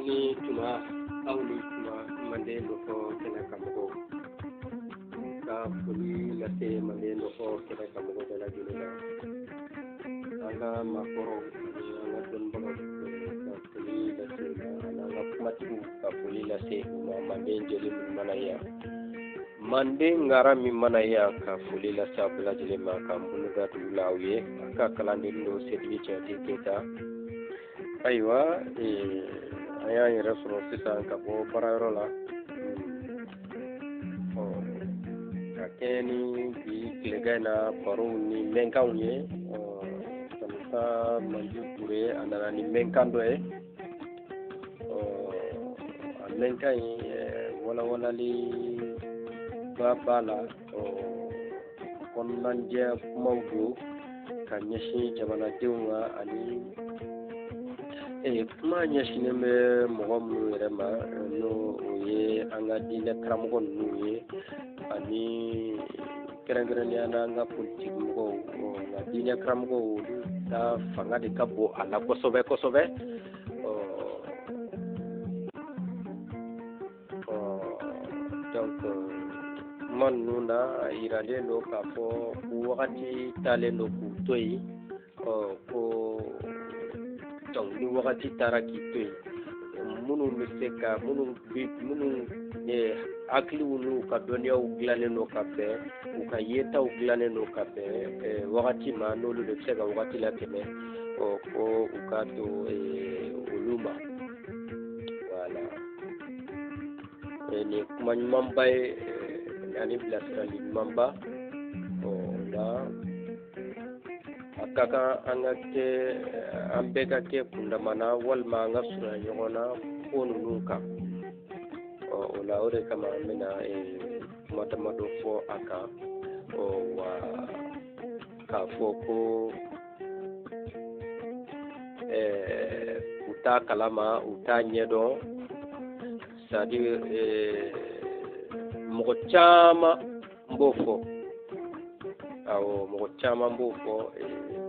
Ni tuma aw ni tuma, Manden Dɔfɔ kɛnɛ kan mɔgɔw ka foli lase Manden Dɔfɔ kɛnɛ kan mɔgɔ bɛɛ lajɛlen na, an ka maakɔrɔw ani an ka dɔnnibagaw ka foli lase u ma, ani an ka kumatigiw ka foli lase u ma. Manden jeli minnu mana yan, Manden ngara min mana yan, ka foli lase a bɛɛ lajɛlen ma, k'an bolo da dugu la aw ye. A ka kalanden don, Setigi Cɛntigi Keyita. Ayiwa, an y'an yɛrɛ sɔrɔ sisan ka bɔ baarayɔrɔ la ka kɛɲɛ ni bi tilegan in na barow ni mɛnkanw ye. Samusa Manju Ture, a nana ni mɛnkan dɔ ye. A mɛnkan in, walawalali ba b'a la, kɔnɔnajɛ kumaw don ka ɲɛsin jamanadenw ma, ani kuma ɲɛsinnen bɛ mɔgɔ minnu yɛrɛ ma, n'o o ye an ka diinɛ karamɔgɔ ninnu ye, ani kɛrɛnkɛrɛnnenya na an ka politiki mɔgɔw. Nka diinɛ karamɔgɔw, olu ka fanga de ka bon a la kosɛbɛ kosɛbɛ. Donc kuma ninnu na, a yiralen don k'a fɔ ko wagati taalen don k'u to yen. Ko donc ni wagati taara k'i to yen, minnu bɛ se ka minnu hakiliw n'u ka dɔnniyaw dilannen don ka bɛn, u ka yetaw dilannen don ka bɛn wagati ma, n'olu de bɛ se ka wagati latɛmɛ, ɔ ko u ka to olu ma. Voilà, nin kuma ɲumanba ye ani bilasirali ɲumanba. Ɔ la, a ka kan an ka kɛ, an bɛɛ ka kɛ kundamana walima an ka surunya ɲɔgɔn na ko ninnu kan. Ɔ o la, o de kama an bɛna kuma damadɔ fɔ a kan. Ɔ wa, k'a fɔ ko u t'a kalama, u t'a ɲɛdɔn, c'est à dire mɔgɔ caman n b'o fɔ, awɔ, mɔgɔ caman b'o fɔ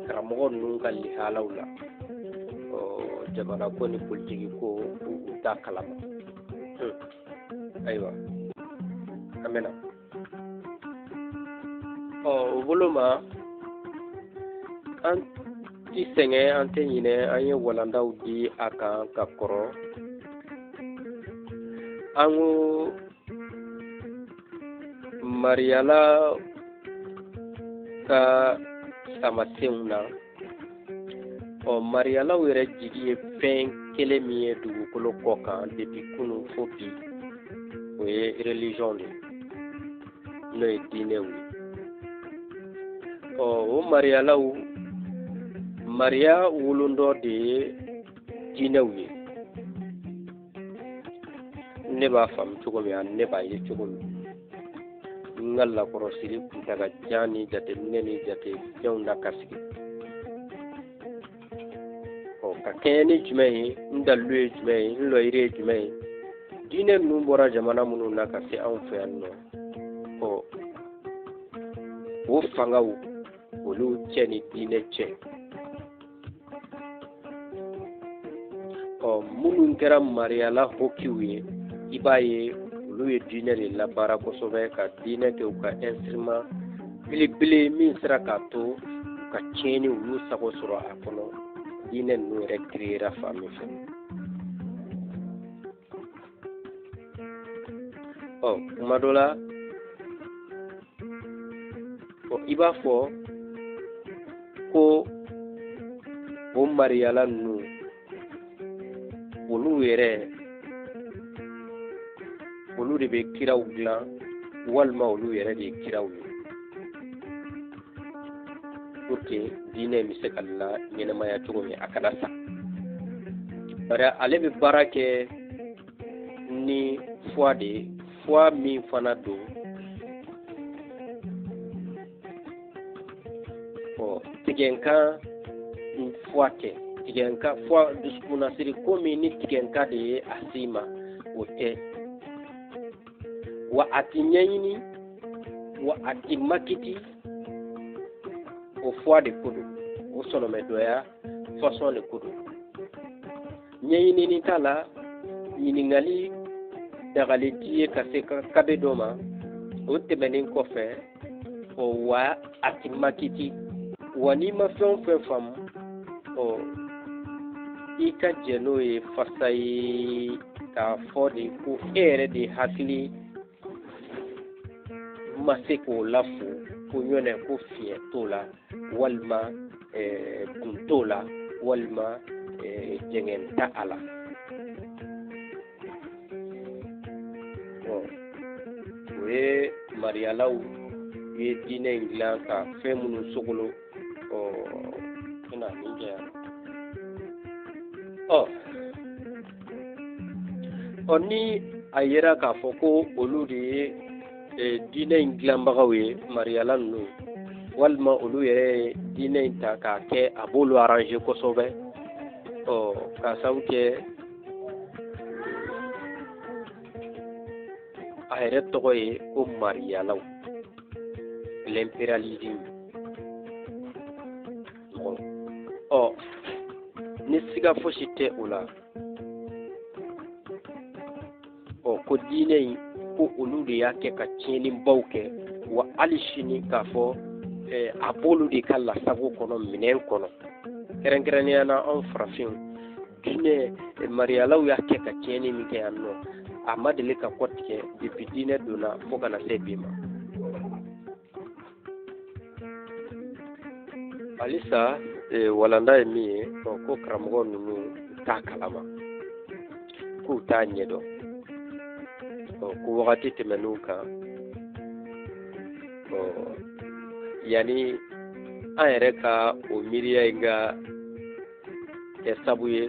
karamɔgɔ ninnu ka lihalaw la. Ɔ jamana ko ni politiki ko, u t'a kalama. Ayiwa, an bɛna ɔ o bolo ma, an ti sɛgɛn, an tɛ ɲinɛ, an ye walandaw di a kan ka kɔrɔ. An ko mariyala ka samasenw na, ɔ mariyalaw yɛrɛ jigi ye fɛn kelen min ye dugukolo kɔ kan depuis kunun fo bi, o ye religion de ye, n'o ye diinɛw ye. Ɔ o mariyalaw, mariya wolondɔ de ye diinɛw ye. Ne b'a faamu cogo min, ani ne b'a ye cogo min, n ka lakɔrɔsili kuntagajan ni jateminɛ ni jate fɛnw na ka sigi, ɔ ka kɛɲɛ ni jumɛn ye, n dalilu ye jumɛn ye, n lɔyiri ye jumɛn ye? Diinɛ ninnu bɔra jamana minnu na ka se anw fɛ yan nɔ, ɔ o fangaw, olu cɛ ni diinɛ cɛ, ɔ minnu kɛra mariyala hokiw ye, i b'a ye olu ye diinɛ de labaara kosɛbɛ, ka diinɛ kɛ u ka instrument belebele min sera k'a to u ka tiɲɛni, u y'u sago sɔrɔ a kɔnɔ. Diinɛ ninnu yɛrɛ créera fan min fɛ, ɔ kuma dɔ la, ɔ i b'a fɔ ko o mariyala ninnu, olu yɛrɛ, olu de bɛ kiraw dilan, walima olu yɛrɛ de ye kiraw ye, pour que diinɛ bɛ se ka la ɲɛnɛmaya cogo min, a kana sa. Bari ale bɛ baara kɛ ni foi de ye, foi min fana don, ɔ tigɛnkan foi tɛ, tigɛnkan foi dusukunnasiri ko min ni tigɛnkan de ye a s'i ma, o tɛ. Wa a ti ɲɛɲini, wa a ti makiti, o foi de ko don, o sɔnɔmɛdɔya façon de ko don, ɲɛɲinini t'a la. Ɲininkali dagalen t'i ye ka se kabe dɔ ma. O tɛmɛnen kɔfɛ, ɔ wa a ti makiti wa n'i ma fɛn o fɛn faamu, ɔ i ka jɛn n'o ye fasa ye k'a fɔ de ko e yɛrɛ de hakili ma se k'o lafo, ko ɲɔnɛ ko fiɲɛ t'o la, walima kun t'o la, walima jɛngɛn t'a a la. O ye mariyalaw ye diinɛ in dilan ka fɛn minnu sogolo. Ɔ bɛna nin kɛ yan. Ɔ ni a yera k'a fɔ ko olu de ye diinɛ in dilanbagaw ye, mariyala ninnu, walima olu yɛrɛ ye diinɛ in ta k'a kɛ a b'olu arranger kosɛbɛ, ɔ k'a sababu kɛ a yɛrɛ tɔgɔ ye ko mariyalaw, l'impérialisme. Ɔ ni siga fosi tɛ o la, ɔ ko diinɛ in ko olu de y'a kɛ ka tiɲɛnibaw kɛ, wa hali sini k'a fɔ a b'olu de ka lasago kɔnɔ, minɛn kɔnɔ, kɛrɛnkɛrɛnnenya la anw farafinw. Diinɛ mariyalaw y'a kɛ ka tiɲɛni min kɛ yan nɔ, a ma deli ka kɔ tigɛ depuis diinɛ donna fo ka na se bi ma. Halisa walanda ye min ye, ko karamɔgɔ ninnu u t'a kalama, k'u t'a ɲɛdɔn. Ko wagati tɛmɛn'u kan, yanni an yɛrɛ ka o miiriya in ka kɛ sabu ye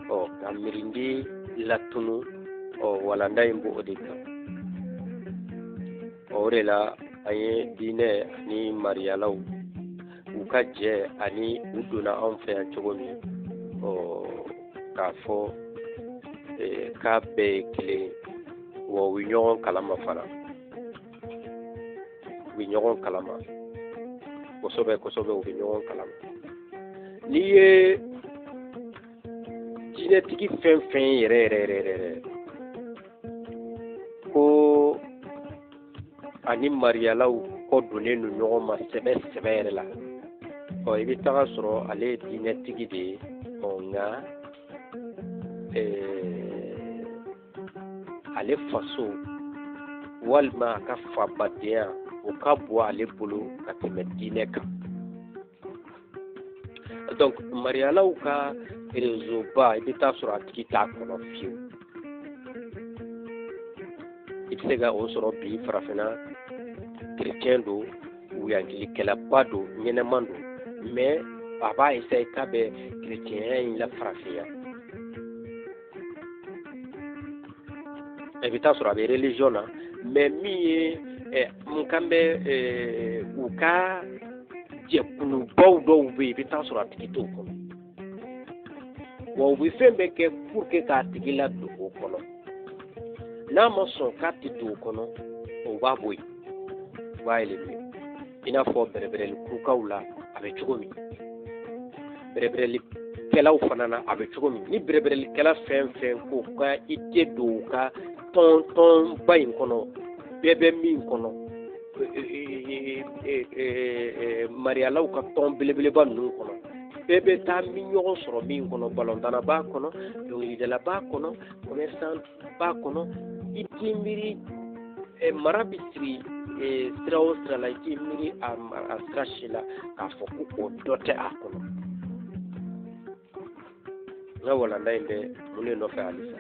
ka mirindi latunu, walanda in b'o de kan. O de la an ye diinɛ ani mariyalaw u ka jɛ ani u donna anw fɛ yan cogo min, k'a fɔ k'a bɛɛ ye kelen ye, wa u bɛ ɲɔgɔn kalama fana, u bɛ ɲɔgɔn kalama kosɛbɛ kosɛbɛ, u bɛ ɲɔgɔn kalama. N'i ye diinɛtigi fɛn fɛn yɛrɛ yɛrɛ yɛrɛ yɛrɛ ko ani mariyalaw kɔ donnen don ɲɔgɔn ma sɛbɛ sɛbɛ yɛrɛ la, ɔ i bɛ taga sɔrɔ ale ye diinɛtigi de ye, ɔ nka ale faso walima a ka fabadenya o ka bon ale bolo ka tɛmɛ diinɛ kan. Donc mariyalaw ka réseau ba, i bɛ taa sɔrɔ a tigi t'a kɔnɔ fiyewu. I bɛ se ka o sɔrɔ bi farafinna, chrétien don, wuyankilikɛlaba don, ɲɛnɛman don, mais a b'a essayer k'a bɛ chrétienya in la farafinya. I bɛ taa sɔrɔ a bɛ religion na, mais min ye n kan bɛ u ka jɛkulubaw dɔw bɛ yen, i bɛ taa sɔrɔ a tigi t'o kɔnɔ, wa u bɛ fɛn bɛɛ kɛ pour que k'a tigi ladon o kɔnɔ. N'a ma sɔn k'a tɛ don o kɔnɔ, o b'a bɔ yen, u b'a éliminer. I n'a fɔ bɛrɛbɛrɛli kurukaw la a bɛ cogo min, bɛrɛbɛrɛlikɛlaw fana na a bɛ cogo min. Ni bɛrɛbɛrɛlikɛla fɛn fɛn ko ka i tɛ don u ka tɔnba in kɔnɔ, bɛɛ bɛ min kɔnɔ, mariyalaw ka tɔn belebeleba ninnu kɔnɔ, bɛɛ bɛ taa min ɲɔgɔn sɔrɔ min kɔnɔ, balontanna b'a kɔnɔ, dɔnkilidala b'a kɔnɔ, commerçant b'a kɔnɔ, i t'i miiri mara bɛ siri sira o sira la, i t'i miiri a sira si la k'a fɔ ko o dɔ tɛ a kɔnɔ. N ka walanda in bɛ mun de nɔfɛ halisa?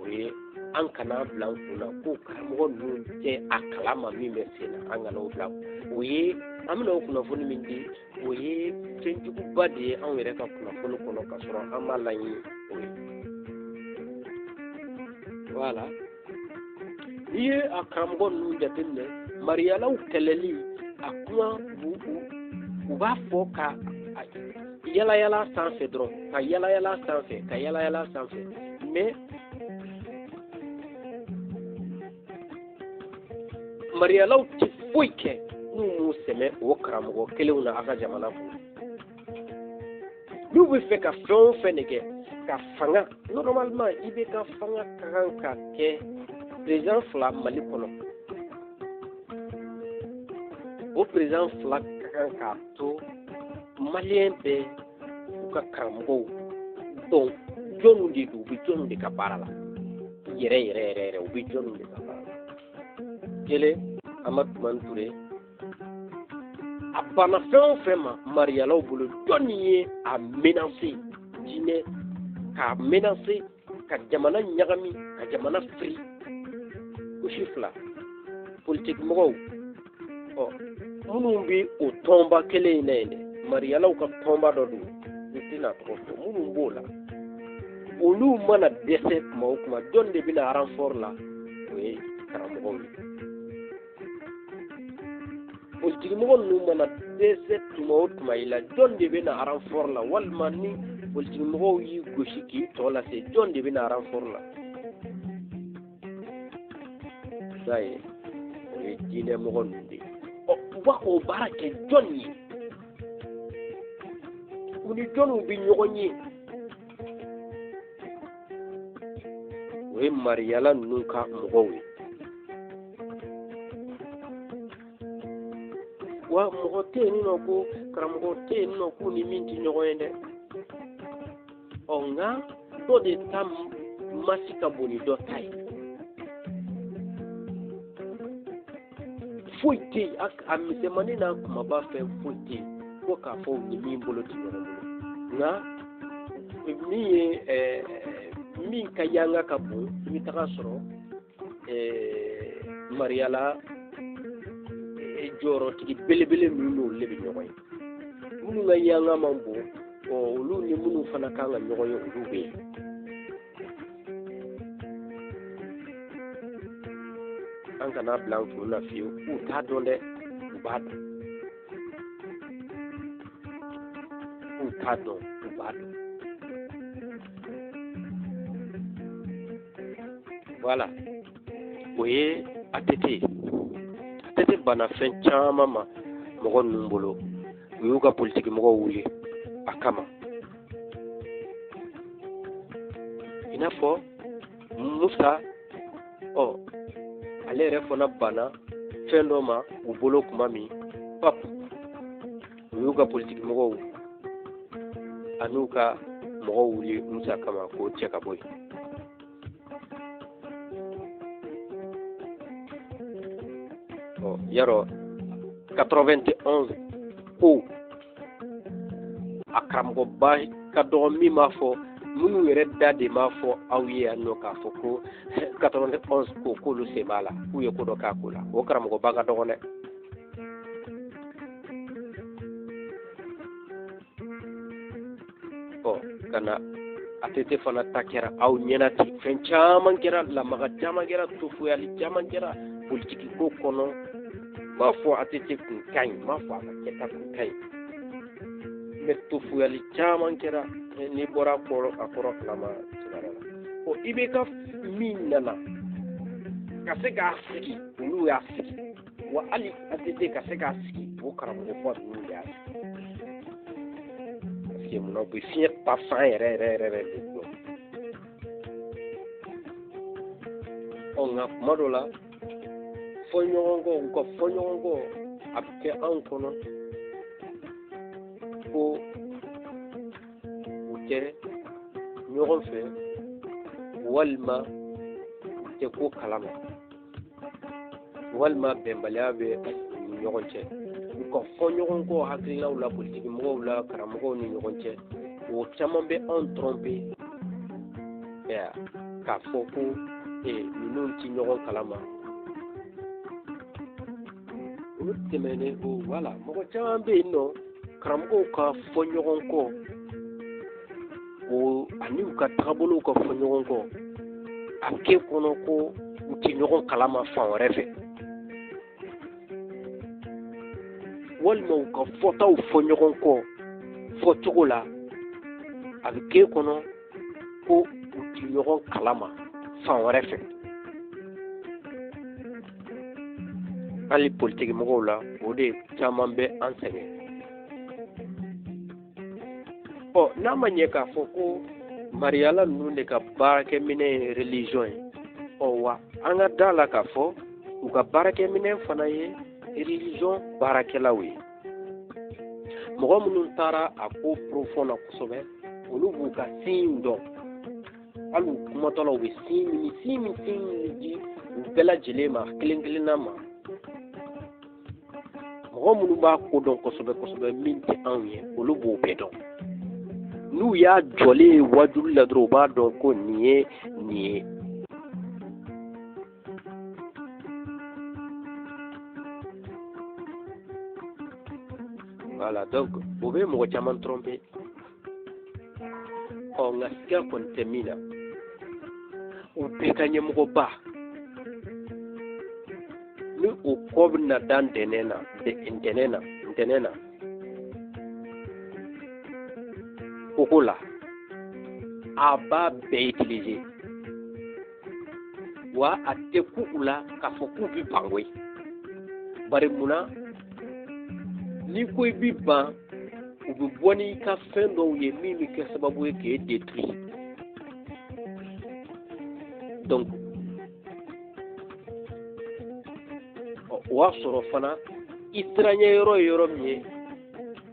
O ye an kana bila an kunna ko karamɔgɔ ninnu tɛ a kalama min bɛ sen na, an kana o bila. O ye an bɛna o kunnafoni min di, o ye fɛnjuguba de ye anw yɛrɛ ka kunnafoni kɔnɔ, k'a sɔrɔ an m'a laɲini o ye. Voilà. N'i ye a karamɔgɔ ninnu jateminɛ, mariyalaw kɛlɛli a kuma u b'a fɔ ka yala yala sanfɛ dɔrɔn, ka yala yala sanfɛ, ka yala yala sanfɛ, mais mariyalaw tɛ foyi kɛ n'u m'u sɛmɛ o karamɔgɔ kelenw na a ka jamana kɔnɔ. N'u bɛ fɛ ka fɛn o fɛn de kɛ, Ka fanga, normalement IBK fanga ka kan ka kɛ président fila Mali kɔnɔ. O président fila ka kan k'a to maliyɛn bɛɛ u ka karamɔgɔw dɔn jɔnw de don, u bɛ jɔnw de ka baara la yɛrɛ yɛrɛ yɛrɛ yɛrɛ, u bɛ jɔnw de ka baara la. Kelen, Amadu Tumani Ture, a banna fɛn o fɛn ma mariyalaw bolo, jɔnni ye a menacer diinɛ, k'a menacer ka jamana ɲagami, ka jamana firi? Gosi fila, politiki mɔgɔw, ɔ minnu bɛ o tɔnba kelen in na yen dɛ, mariyalaw ka tɔnba dɔ don, n tɛna tɔgɔ fɔ, minnu b'o la, olu mana dɛsɛ tuma o tuma, jɔn de bɛna renfort la? O ye karamɔgɔw ye. Politikimɔgɔ ninnu mana dɛsɛ tuma o tuma i la, jɔn de bɛna renfort la? Walima ni politikimɔgɔw y'i gosi k'i tɔ lase, jɔn de bɛna renfort la? I b'a ye, o ye diinɛ mɔgɔ ninnu de ye. Ɔ, u b'a k'o baara kɛ jɔn ye? U ni jɔnniw bɛ ɲɔgɔn ye? O ye mariyala ninnu ka mɔgɔw ye. Wa mɔgɔ tɛ yen nɔ ko karamɔgɔ tɛ yen nɔ k'u ni min tɛ ɲɔgɔn ye dɛ. Ɔ, nka dɔ de ta masi ka bon ni dɔ ta ye. Foyi tɛ yen, a misɛnmanin n'a kumaba fɛn foyi tɛ yen ko k'a fɔ u ni min bolo tɛ ɲɔgɔn bolo. Nka min ye min ka yanga ka bon, i bɛ taga sɔrɔ mariyala jɔyɔrɔtigi belebele ninnu n'olu de bɛ ɲɔgɔn ye. Minnu ka yanga man bon, ɔ olu ni minnu fana kan ka ɲɔgɔn ye, olu bɛ yen. An kana bila an kun na fiyewu k'u t'a dɔn dɛ, u b'a dɔn. K'u t'a dɔn, u b'a dɔn. Voilà, o ye ATT ye. ATT banna fɛn caman ma mɔgɔ ninnu bolo, u y'u ka politiki mɔgɔw wuli a kama. I n'a fɔ Musa, ɔ ale yɛrɛ fana banna fɛn dɔ ma u bolo tuma min, pap, u y'u ka politiki mɔgɔw an'u ka mɔgɔw wuli Musa kama k'o cɛ ka bɔ yen. Ɔ, yarɔ 91 ko a karamɔgɔba ka dɔgɔ min b'a fɔ, minnu yɛrɛ da de b'a fɔ aw ye yan nɔ k'a fɔ ko 91 ko k'olu sen b'a la, k'u ye ko dɔ k'a ko la, o karamɔgɔba ka dɔgɔ dɛ. Ɔ, ka na ATT fana ta kɛra aw ɲɛna ten, fɛn caman kɛra, lamaga caman kɛra, tofoyali caman kɛra politiki ko kɔnɔ. N b'a fɔ ATT kun ka ɲi, n b'a fɔ a ka kɛta kun ka ɲi, mɛ tofoyali caman kɛra. N'i bɔra a kɔrɔ kalama kibaruya la, ɔ IBK min nana ka se k'a sigi, olu y'a sigi. Wa hali ATT ka se k'a sigi, o karamɔgɔba ninnu de y'a sigi. Parce que munna? U bɛ fiɲɛ ta fan yɛrɛ yɛrɛ yɛrɛ yɛrɛ de dɔn. Ɔ, nka kuma dɔ la, fɔ ɲɔgɔn kɔ, u ka fɔ ɲɔgɔn kɔ, a bɛ kɛ anw kɔnɔ ko u tɛ ɲɔgɔn fɛ, walima u tɛ ko kalama, walima bɛnbaliya bɛ u ni ɲɔgɔn cɛ. U ka fɔ ɲɔgɔn kɔ hakilinaw la, politiki mɔgɔw la, karamɔgɔw ni ɲɔgɔn cɛ, o caman bɛ anw tromper k'a fɔ ko ninnu ti ɲɔgɔn kalama. Olu tɛmɛnen o, wala mɔgɔ caman bɛ yen nɔ, karamɔgɔw ka fɔ ɲɔgɔn kɔ o ani u ka tagabolow ka fɔ ɲɔgɔn kɔ, a bɛ k'e kɔnɔ ko u tɛ ɲɔgɔn kalama fan wɛrɛ fɛ, walima u ka fɔtaw fɔ ɲɔgɔn kɔ fɔcogo la, a bɛ k'e kɔnɔ ko u tɛ ɲɔgɔn kalama fan wɛrɛ fɛ. Hali politiki mɔgɔw la, o de caman bɛ an sɛgɛn. Ɔ, n'a ma ɲɛ k'a fɔ ko Mariyala ninnu de ka baarakɛminɛ ye religion ye. Ɔ wa an ka da la k'a fɔ u ka baarakɛminɛ fana ye religion baarakɛlaw ye. Mɔgɔ minnu taara a ko profond na kosɛbɛ, olu b'u ka signe dɔn. Hali u kumatɔ la, u bɛ signe min signe min signe min di u bɛɛ lajɛlen ma kelen kelenna ma. Mɔgɔ minnu b'a ko dɔn kosɛbɛ kosɛbɛ min tɛ anw ye, olu b'o bɛɛ dɔn. N'u y'a jɔlen ye wajuli la dɔrɔn, u b'a dɔn ko nin ye nin ye. Voilà, donc o bɛ mɔgɔ caman tromper. Ɔ nka siga kɔni tɛ min na, u bɛɛ ka ɲɛmɔgɔba ni o kɔ bɛna da ntɛnɛn na, ntɛnɛn na, ntɛnɛn na koko la, a b'a bɛɛ utiliser. Wa a tɛ ku u la k'a fɔ k'u bɛ ban koyi. Bari munna n'i ko i bɛ ban, u bɛ bɔ n'i ka fɛn dɔw ye min bɛ kɛ sababu ye k'e détruire. Donc o y'a sɔrɔ fana i siranɲɛ yɔrɔ ye yɔrɔ min ye,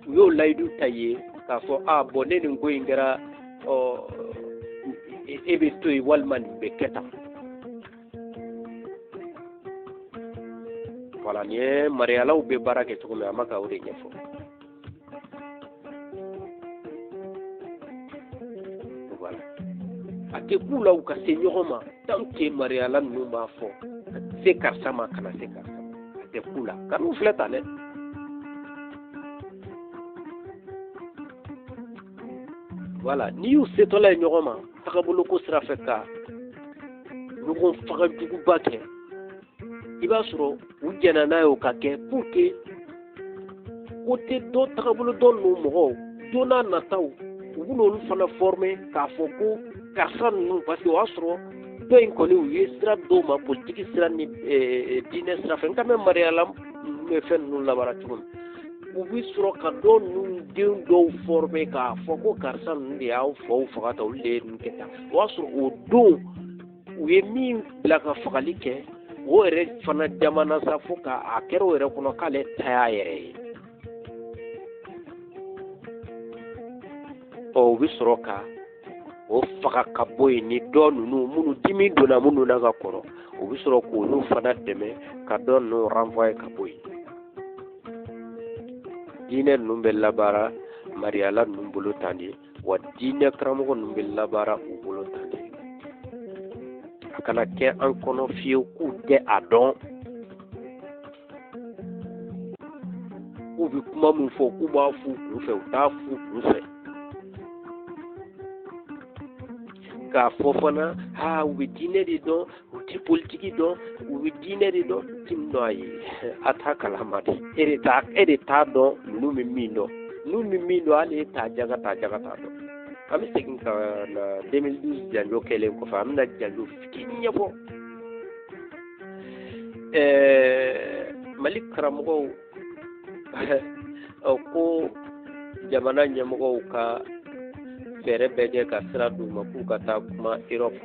u y'o layidu ta ye k'a fɔ a bɔn ne nin ko in kɛra, ɔ e bɛ to yen walima nin bɛ kɛ tan. Voilà, nin ye mariyalaw bɛ baara kɛ cogo min, a ma ka o de ɲɛfɔ. Voilà, a tɛ k'u la u ka se ɲɔgɔn ma tant que mariyala ninnu b'a fɔ se karisa ma, kana se karisa ma, a tɛ k'u la. Ka n'u filɛ tan dɛ. Voilà, n'i y'u setɔla ye ɲɔgɔn ma tagaboloko sira fɛ ka ɲɔgɔn faga juguba kɛ, i b'a sɔrɔ u jɛnna n'a ye o ka kɛ pour que côté dɔ tagabolo dɔ ninnu mɔgɔw don n'a nataw u bɛna olu fana former k'a fɔ ko karisa ninnu, parce que o y'a sɔrɔ dɔ in kɔni u ye sira dɔw ma politiki sira ni diinɛ sira fɛ. N ka mɛn mariyala ninnu bɛ fɛn ninnu labaara cogo min, u bɛ sɔrɔ ka dɔ ninnu den dɔw former k'a fɔ ko karisa ninnu de y'aw faw faga tan, olu de ye nin kɛ tan. O y'a sɔrɔ o don u ye min bila ka fagali kɛ, o yɛrɛ fana jamana sa fo ka a kɛra o yɛrɛ kɔnɔ k'ale ta y'a yɛrɛ ye. Ɔ u bɛ sɔrɔ ka o faga ka bɔ yen ni dɔ ninnu minnu dimi donna minnu na ka kɔrɔ, u bɛ sɔrɔ k'olu fana dɛmɛ ka dɔ ninnu renvoyer ka bɔ yen. Diinɛ ninnu bɛ labaara mariyala ninnu bolo tan de, wa diinɛ karamɔgɔ ninnu bɛ labaara u bolo tan de. A kana kɛ an kɔnɔ fiyewu k'u tɛ a dɔn, k'u bɛ kuma min fɔ k'u b'a f'u kun fɛ, u t'a f'u kun fɛ. K'a fɔ fana aa u bɛ diinɛ de dɔn, u tɛ politiki dɔn, u bɛ diinɛ de dɔn, ti min dɔn ayi, a t'a kalama de. E de t'a dɔn ninnu bɛ min dɔn, ninnu bɛ min dɔn hali e t'a jaga t'a jaga t'a dɔn. An bɛ segin ka na 2012 janjo kɛlen kɔfɛ, an bɛna janjo fitinin ɲɛfɔ. Mali karamɔgɔw ko jamana ɲɛmɔgɔw ka fɛɛrɛ bɛɛ kɛ ka sira d'u ma k'u ka taa kuma Europe.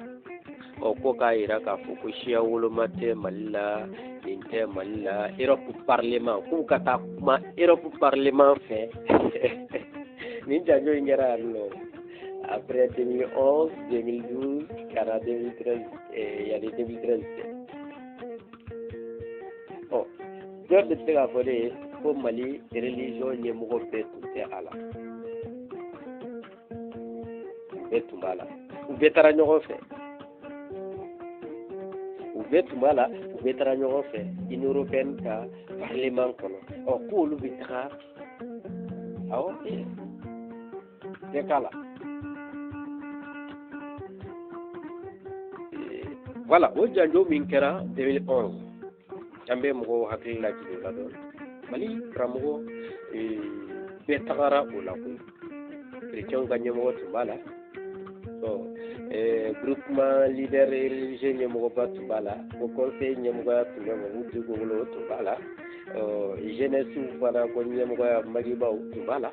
Ɔ ko k'a yira k'a fɔ ko siya woloma tɛ Mali la, nin tɛ Mali la, Europe parlement, k'u ka taa kuma Europe parlement fɛ. Nin janjo in kɛra yan nɔ après 2011, 2012 ka na 2013, yanni 2013 cɛ. Ɔ jɔn de bɛ se k'a fɔ ne ye ko Mali religion ɲɛmɔgɔ bɛɛ tun tɛ a la? U bɛɛ tun b'a la, u bɛɛ taara ɲɔgɔn fɛ, u bɛɛ tun b'a la, u bɛɛ taara ɲɔgɔn fɛ Union européenne ka parlement kɔnɔ. Ɔ k'olu bɛ taga, awɔ, bɛɛ k'a la. Voilà, o janjo min kɛra 2011, an bɛ mɔgɔw hakili lajigin o la dɔɔnin. Mali karamɔgɔ bɛɛ tagara o la koyi. Chrétiens ka ɲɛmɔgɔ tun b'a la, ɔ groupement leader religieux ɲɛmɔgɔba tun b'a la, ko conseil ɲɛmɔgɔya tun bɛ Mamu Diko bolo, o tun b'a la, ɔ jeunesse fana ko ɲɛmɔgɔya Magibaw tun b'a la.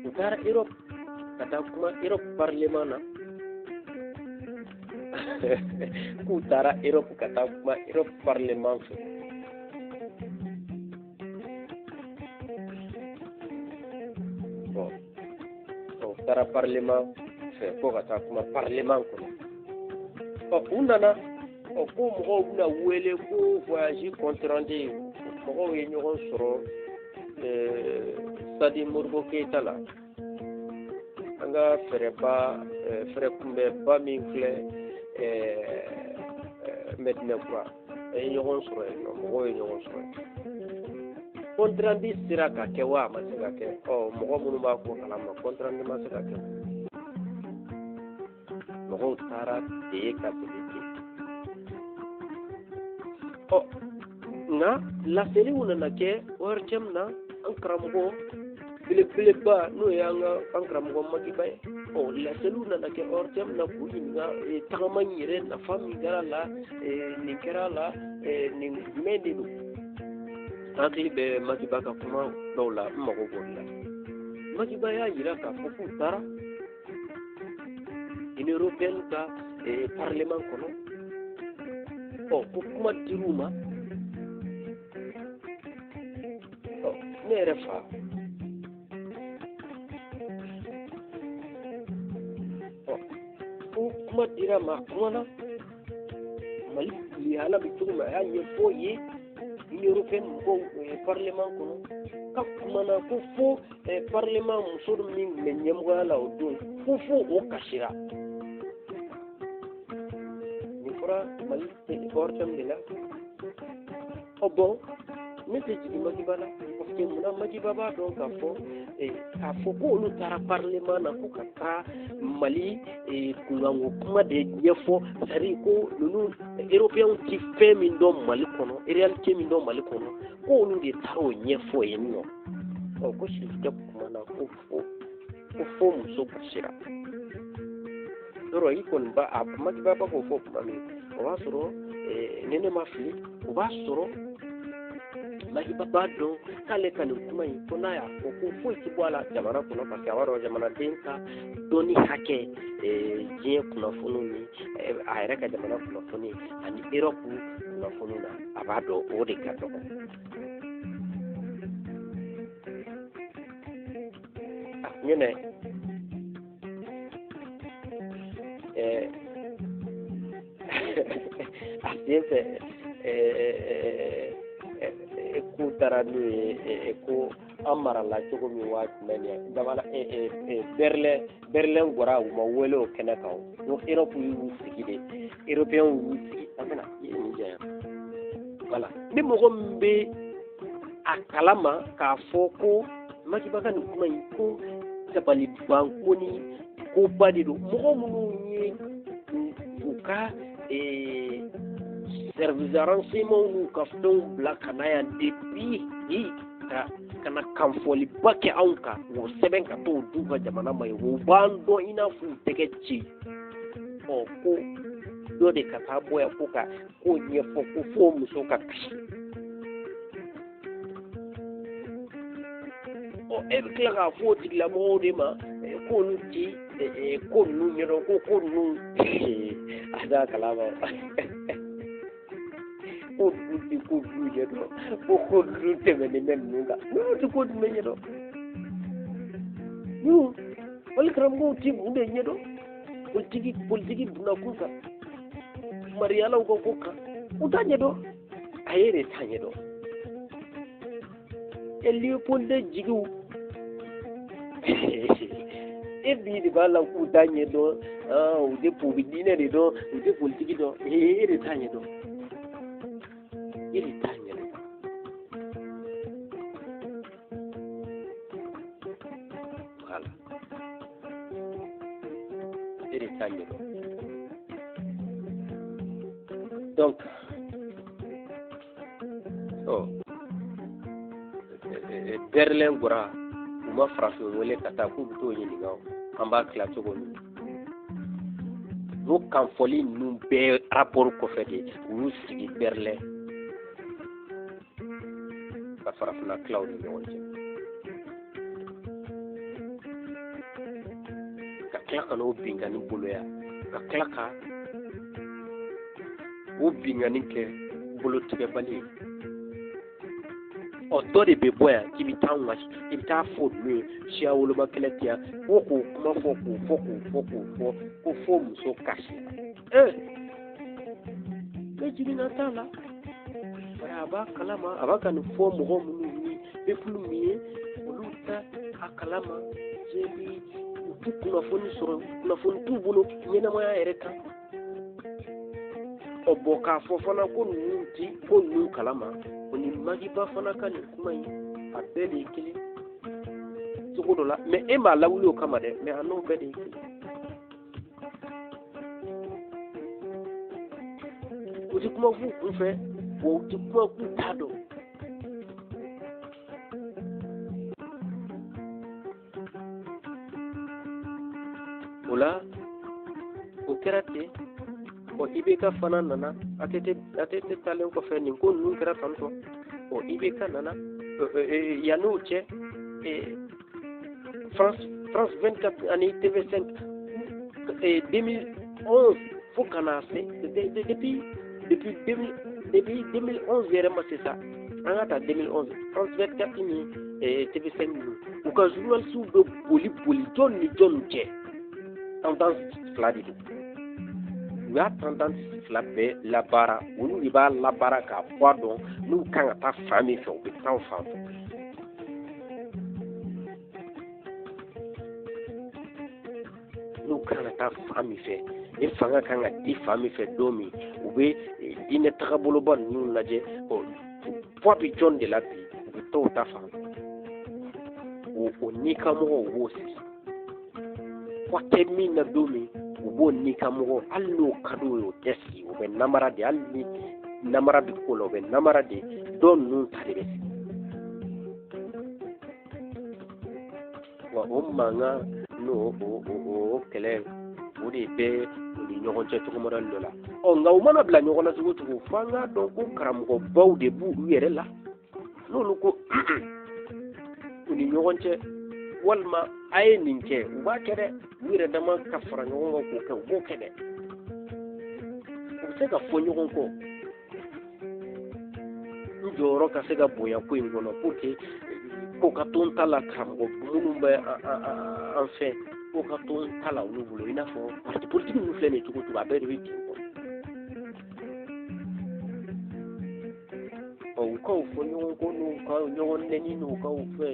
U taara Europe. ka taa kuma Europe parlement na. K'u taara Europe ka taa kuma Europe parlement fɛ. Bon, u taara parlement fɛ ko ka taa kuma parlement kɔnɔ. Ɔ, u nana, ɔ, ko mɔgɔw bɛna wele ko voyage compte rendu. Mɔgɔw ye ɲɔgɔn sɔrɔ stade Modibo Keyita la. An ka fɛɛrɛba, fɛɛrɛ kunbɛnba min filɛ Medina Kura, an ye ɲɔgɔn sɔrɔ yen nɔ, mɔgɔw ye ɲɔgɔn sɔrɔ yen. Compte rendu sera ka kɛ wa a ma se ka kɛ? Ɔ, mɔgɔ minnu b'a ko kalama, compte rendu ma se ka kɛ. Mɔgɔw taara ten ka segin ten. Ɔ, nka laseliw nana kɛ ORTM na, an karamɔgɔ belebeleba n'o ye an ka an karamɔgɔ Makiba ye. Ɔ, laseliw nana kɛ ORTM na k'u ɲininka tagama in yɛrɛ nafa min kɛra la, nin kɛra la, nin jumɛn de don. Hakili bɛ Makiba ka kuma dɔw la, n mago b'o la. Makiba y'a jira k'a fɔ k'u taara Union européenne ka parlement kɔnɔ. Ɔ, ko kuma dir'u ma. Ɔ, ne yɛrɛ fa, ɔ, ko kuma dira ma, a kumana Mali lihala bɛ cogo min, a y'a ɲɛfɔ ye Union européenne mɔgɔw parlement kɔnɔ, ka kumana ko fo parlement muso min tun bɛ ɲɛmɔgɔya la o don, ko fo o kasira. Nin fɔra Mali ORTM de la. Ɔ, bon, ne tɛ jigin Makiba la, parce que munna? Makiba b'a dɔn k'a fɔ ko olu taara parlement na ko ka taa Mali kunkanko kuma de ɲɛfɔ, c'est à dire ko ninnu européens ti fɛn min dɔn Mali kɔnɔ, réalité min dɔn Mali kɔnɔ, ko olu de taara o ɲɛfɔ yen nɔ. Ɔ, ko Sirifukɛ kumana ko fo muso kasira. Yɔrɔ i kɔni ba a Makiba ba k'o fɔ tuma min, o b'a sɔrɔ ni ne ma fili, o b'a sɔrɔ Makiba b'a dɔn k'ale ka nin kuma in, ko n'a y'a fɔ ko foyi ti bɔ a la jamana kɔnɔ, parce que a b'a dɔn jamanaden ka dɔnni hakɛ diɲɛ kunnafoniw ni a yɛrɛ ka jamana kunnafoni ani Europe kunnafoni na, a b'a dɔn o de ka dɔgɔ. A ɲɛnɛ a sen fɛ k'u taara n'u ye ko an marala cogo min waa jumɛn ni jamana Berlin, Berlin gɔra, u ma wele o kɛnɛ kan. O ko Europe y'u sigi de, européens y'u sigi. An bɛna i ye nin janya. Voilà, ni mɔgɔ min bɛ a kalama k'a fɔ ko Makiba ka nin kuma in, ko dabalibanko ni koba de don, mɔgɔ minnu ye u ka service de renseignement n'u ka fɛnw bila ka na yan depuis ka na kanfɔliba kɛ anw kan, o sɛbɛn ka t'o d'u ka jamana ma yen, o b'an dɔn i n'a fɔ u tɛgɛ ci. Ɔ, ko dɔ de ka taa bɔ yan ko ka ko ɲɛfɔ ko fo muso ka kasi. Ɔ, e bɛ tila k'a fɔ o tigilamɔgɔw de ma k'olu ti ko ninnu ɲɛdɔn, ko ninnu a t'a kalama, ko ninnu ti ko ninnu ɲɛdɔn, ko ninnu tɛmɛnen bɛ ninnu kan. Ninnu ti ko jumɛn ɲɛdɔn? Ninnu Mali karamɔgɔw ti mun de ɲɛdɔn politiki bunakun kan, mariyalaw ka ko kan? U t'a ɲɛdɔn, a ye de t'a ɲɛdɔn. E Léopold jigiw, e bi de b'a la k'u t'a ɲɛdɔn, u tɛ u bɛ diinɛ de dɔn, u tɛ politiki dɔn. E de t'a ɲɛdɔn, e de t'a ɲɛdɔn. Voilà, e de t'a ɲɛdɔn. Donc ɔ, Berlin bɔra, u ma farafin wele ka taa k'u bɛ t'o ɲininka o, an b'a tila cogo min. N'o kanfɔli ninnu bɛɛ rapport kɔfɛ de, u y'u sigi Berlin ka farafinna tila u ni ɲɔgɔn cɛ. tila ka n'o binkanni boloya, ka tila ka o binkanni kɛ bolotigɛbali ye. Ɔ dɔ de bɛ bɔ yan k'i bɛ taa ŋasi, i bɛ taa fɔ ninnu ye siya woloma kɛlɛ tɛ yan, ko k'o kuma fɔ k'o fɔ k'o fɔ k'o fɔ ko fo muso kasi. Ne jiginna t'a la. Bari a b'a kalama, a b'a ka nin fɔ mɔgɔ minnu ni peuple min ye, olu tɛ a kalama. Diɲɛ u t'u kunnafoni sɔrɔ, kunnafoni t'u bolo ɲɛnamaya yɛrɛ kan. Ɔ bɔn k'a fɔ fana ko ninnu ti ko ninnu kalama, o ni Makiba fana ka nin kuma in a bɛɛ de ye kelen cogo dɔ la. Mɛ e m'a lawuli o kama dɛ, mɛ a n'o bɛɛ de ye kelen. U ti kuma f'u kun fɛ, wa u ti kuma k'u t'a dɔn. O la o kɛra ten. Ɔ IBK fana nana, ATT taalen kɔfɛ nin ko ninnu kɛra tantɔ. Ɔ IBK nana yann'o cɛ, France 24 ani TV5 2011 fo ka na se depuis 2011 yɛrɛ ma se sa, an ka ta 2011 France 24 ni TV5 ninnu, u ka journalistes bɛ boli boli jɔn ni jɔn cɛ, tendance fila de don. U y'a tendance fila bɛɛ labaara, olu de b'a labaara k'a poids dɔn n'u kan ka taa fan min fɛ, u bɛ taa o fan fɛ. N'u kan ka taa fan min fɛ, ni fanga kan ka di fan min fɛ don min, u bɛ diinɛ tagaboloba ninnu lajɛ. Ɔ poids bɛ jɔn de la bi, u bɛ t'o ta fan fɛ. O nikamɔgɔw u b'o sigi. Poids tɛ min na don min, u b'o nikamɔgɔ, hali n'o ka d'u ye o tɛ sigi, u bɛ namara de, hali ni namara bɛ ko la, u bɛ namara de, dɔ ninnu ta de bɛ sigi. Wa o mankan n'o o kɛlɛ, o de bɛ u ni ɲɔgɔn cɛ cogo modèle dɔ la. Ɔ nka u mana bila ɲɔgɔn na cogo o cogo, f'an k'a dɔn ko karamɔgɔbaw de b'u yɛrɛ la. N'olu ko u ni ɲɔgɔn cɛ, walima a ye nin kɛ, u b'a kɛ dɛ. U yɛrɛ dama ka fara ɲɔgɔn kan k'o kɛ, u b'o kɛ dɛ. U bɛ se ka fɔ ɲɔgɔn kɔ. N jɔyɔrɔ ka se ka bonya ko in kɔnɔ pour que ko ka to n ta la, karamɔgɔ minnu bɛ an fɛ, ko ka to n ta la olu bolo. I n'a fɔ parti politique ninnu filɛ nin ye cogo o cogo, a bɛɛ de bɛ ten kɔ. Ɔ u k'aw fɔ ɲɔgɔn kɔ n'u ka ɲɔgɔn nɛni n'u k'aw fɛ,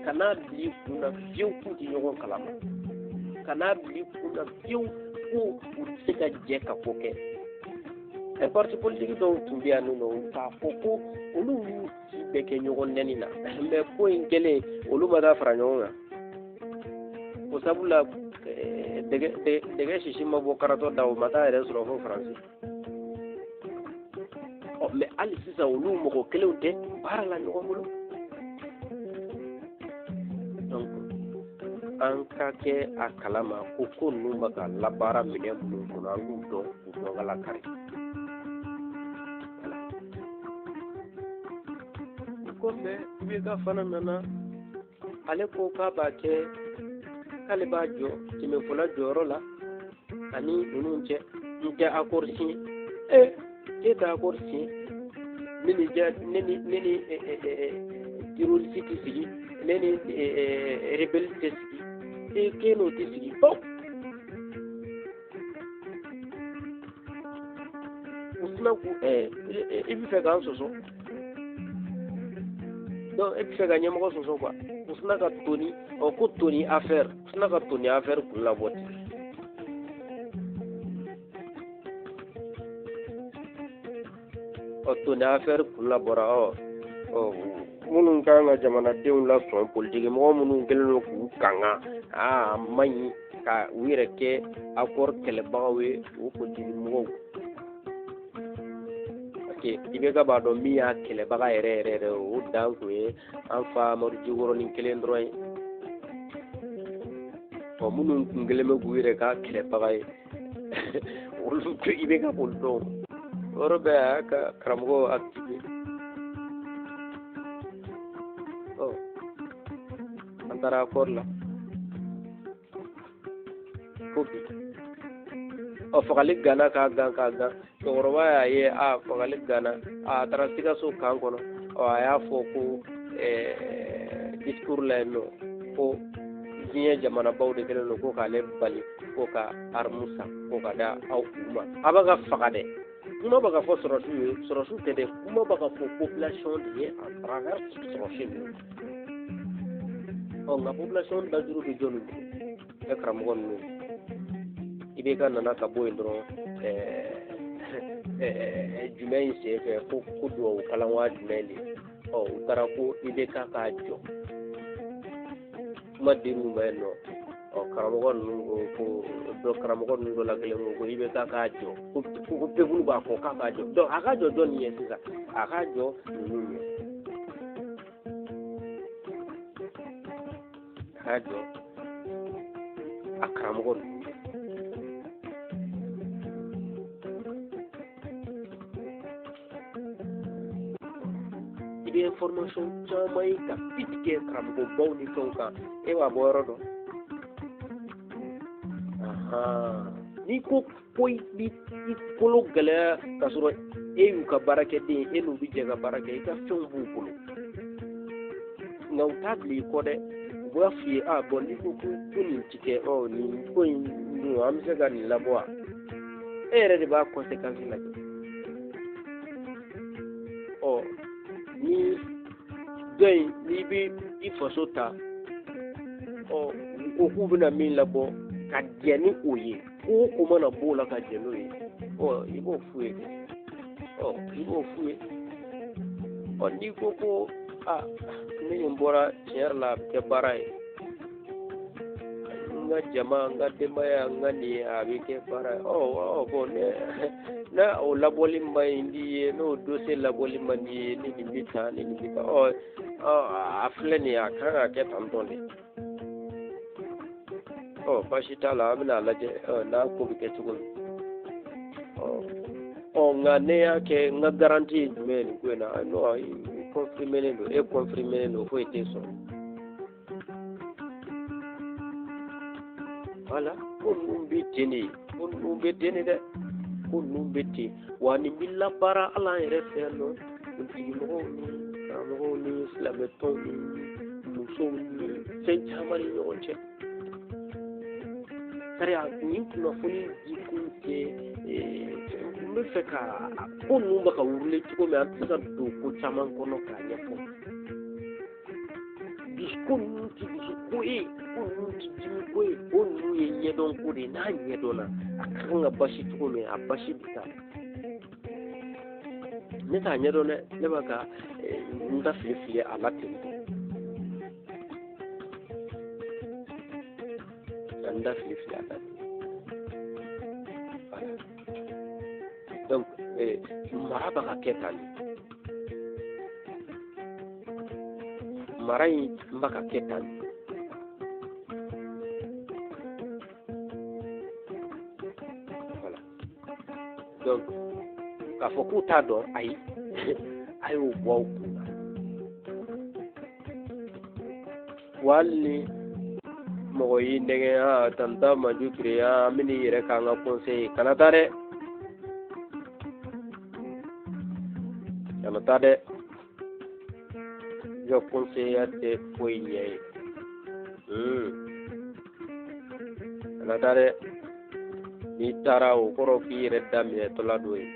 kan'a bila i kun na fiyewu k'u tɛ ɲɔgɔn kalama, kan'a bila i kun na fiyewu ko u tɛ se ka jɛ ka ko kɛ. Parti politique dɔw tun bɛ yan nɔ k'a fɔ ko olu y'u ci bɛɛ kɛ ɲɔgɔn nɛni na, mɛ ko in kɛlen olu ma taa fara ɲɔgɔn kan. O sabula dɛgɛ sisi ma bɔ karatɔ da, o ma taa yɛrɛ sɔrɔ fo Faransi. Ɔ mɛ hali sisan olu mɔgɔ kelenw tɛ baara la ɲɔgɔn bolo. Donc an ka kɛ a kalama ko ko ninnu bɛ ka labaara minɛn minnu kɔnɔ, an k'u dɔn, k'u dɔn ka lakari. O kɔfɛ IBK fana nana, ale ko k'a b'a kɛ, k'ale b'a jɔ tɛmɛfɔla jɔyɔrɔ la ani ninnu cɛ, n tɛ accord signé. E tɛ accord signé, ne ni ja, ne ni ne ni terroriste tɛ sigi, ne ni rebelle tɛ sigi, e k'e n'o tɛ sigi. Bawo u tɛna k'u i bɛ fɛ k'an sɔsɔ, donc e bɛ fɛ ka ɲɛmɔgɔ sɔsɔ quoi. U tɛna ka toni, ɔ ko toni affaire, u tɛna ka toni affaire kun labɔ ten. Ɔ toni affaire kun labɔra. Ɔ minnu kan ka jamanadenw lasɔn, politiki mɔgɔ minnu kɛlen don k'u kanga, aa a man ɲi ka u yɛrɛ kɛ accord kɛlɛbagaw ye, o politiki mɔgɔw. Parce que IBK b'a dɔn min y'a kɛlɛbaga yɛrɛ yɛrɛ yɛrɛ, o dan kun ye an fa Amadu Jikɔrɔni kelen dɔrɔn ye. Ɔ minnu kun kɛlen bɛ k'u yɛrɛ k'a kɛlɛbaga ye, olu IBK b'olu dɔn. O yɔrɔ bɛɛ a y'a ka karamɔgɔ activé. Ɔ an taara accord la. Fo bi ɔ fagali ganna k'a gan k'a gan, cɛkɔrɔba y'a ye a fagali ganna, a taara Sikaso kan kɔnɔ. Ɔ a y'a fɔ ko discours la yen nɔ ko diɲɛ jamanabaw de kɛlen don ko k'ale bali ko ka armu san ko ka da aw u ma. A b'a ka faga dɛ, kuma bɛ ka fɔ sɔrɔsiw ye, sɔrɔsiw tɛ dɛ, kuma bɛ ka fɔ population de ye à travers sɔrɔsi ninnu. Ɔ nka population dajuru bɛ jɔnni bolo? Ɛ karamɔgɔ ninnu, i bɛ ka nana ka bɔ yen dɔrɔn jumɛn in sen fɛ ko duwawu kalan waa jumɛn de. Ɔ u taara ko i bɛ ka k'a jɔ, kuma dir'u ma yen nɔ. Ɔ karamɔgɔ ninnu ko dɔ karamɔgɔ ninnu dɔ la kelen ko i bɛ ka k'a jɔ, ko peuple b'a fɔ k'a k'a jɔ. Donc a k'a jɔ jɔnni ye sisan? A k'a jɔ ninnu ye, a k'a jɔ a karamɔgɔ ninnu ye. I bɛ information caman ye ka pit kɛ karamɔgɔbaw ni fɛnw kan, e b'a bɔ yɔrɔ dɔn. N'i ko ko i kolo gɛlɛya k'a sɔrɔ e y'u ka baarakɛden, e n'u bɛ jɛ ka baara kɛ, i ka fɛnw b'u bolo, nka u t'a bila i kɔ dɛ. U b'a f'i ye a bɔn n'i ko ko nin ti kɛ, ɔ nin ko in dun an bɛ se ka nin labɔ wa? E yɛrɛ de b'a conséquence lajɛ. Ɔ ni dɔ in n'i bɛ i faso ta, ɔ u ko k'u bɛna min labɔ ka jɛ ni o ye, ko o ko mana b'o la ka jɛ n'o ye, ɔ i b'o f'u ye, ɔ i b'o f'u ye. Ɔ n'i ko ko a ni nin bɔra tiɲɛ yɛrɛ la a bɛ kɛ baara ye, n ka jama, n ka denbaya, n ka nin a bɛ kɛ baara ye. Ɔ bɔn ne o labɔli man ɲi di ye, n'o dossier labɔli man di ye, ni nin bɛ tan, ni nin bɛ tan, ɔ a filɛ nin ye, a kan ka kɛ tan tɔ de. Ɔ baasi t'a la, an bɛna a lajɛ n'a ko bɛ kɛ cogo min. Ɔ nka ne y'a kɛ, n ka garantie ye jumɛn ye nin ko in na? Non, i confirmé don, e confirmé don, foyi t'e sɔrɔ. Voilà, ko ninnu bɛ ten de, ko ninnu bɛ ten de dɛ, ko ninnu bɛ ten. Wa nin bɛ labaara hali an yɛrɛ fɛ yan nɔ, politikimɔgɔw ni karamɔgɔw ni silamɛtɔnw ni musow ni fɛn caman ni ɲɔgɔn cɛ. Sariya nin kunnafoni di kun tɛ, n bɛ fɛ ka ko ninnu bɛ ka wuli cogo min, an tɛ se ka don ko caman kɔnɔ k'a ɲɛfɔ. Ko ninnu tɛ dusu ko ye, ko ninnu tɛ dimi ko ye, ko ninnu ye ɲɛdɔn ko de ye. N'a ɲɛdɔnna, a ka kan ka basi cogo min, a basi bɛ taa. Ne t'a ɲɛdɔn dɛ, ne b'a ka n da fili fili a la ten tɔ, ka n da fili fili a la ten. Voilà, donc mara bɛ ka kɛ tan de, mara in bɛ ka kɛ tan de. Voilà, donc k'a fɔ k'u t'a dɔn, ayi, a y'o bɔ aw kun na. Wa hali ni mɔgɔ y'i nɛgɛn, a tanta Maju Ture, an bɛ n'i yɛrɛ k'an ka conseil ye, kana taa dɛ, kana taa dɛ. I ka conseiller tɛ foyi ɲɛ ye. Kana taa dɛ, n'i taara o kɔrɔ k'i yɛrɛ daminɛtɔla dɔ ye.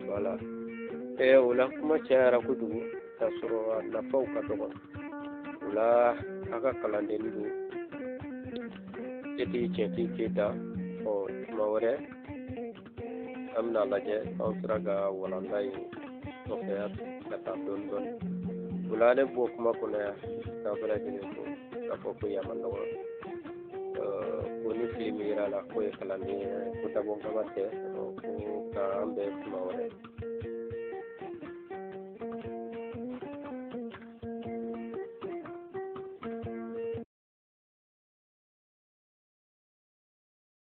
Voilà, o la kuma cayara kojugu k'a sɔrɔ a nafaw ka dɔgɔ. O la a ka kalanden don, setigi tiɲɛtigi Keyita. Ɔ tuma wɛrɛ an bɛna lajɛ an sera ka walanda in kɔfɛ ka taa dɔɔni dɔɔni. O la ne bɔ kuma kɔnɔ yan k'a bɛɛ lajɛlen fo k'a fɔ ko yan man nɔgɔ, ko ni fili min yera a la k'o ye kalanden ye, ko dabɔ kama tɛ, ko k'an bɛn tuma wɛrɛ.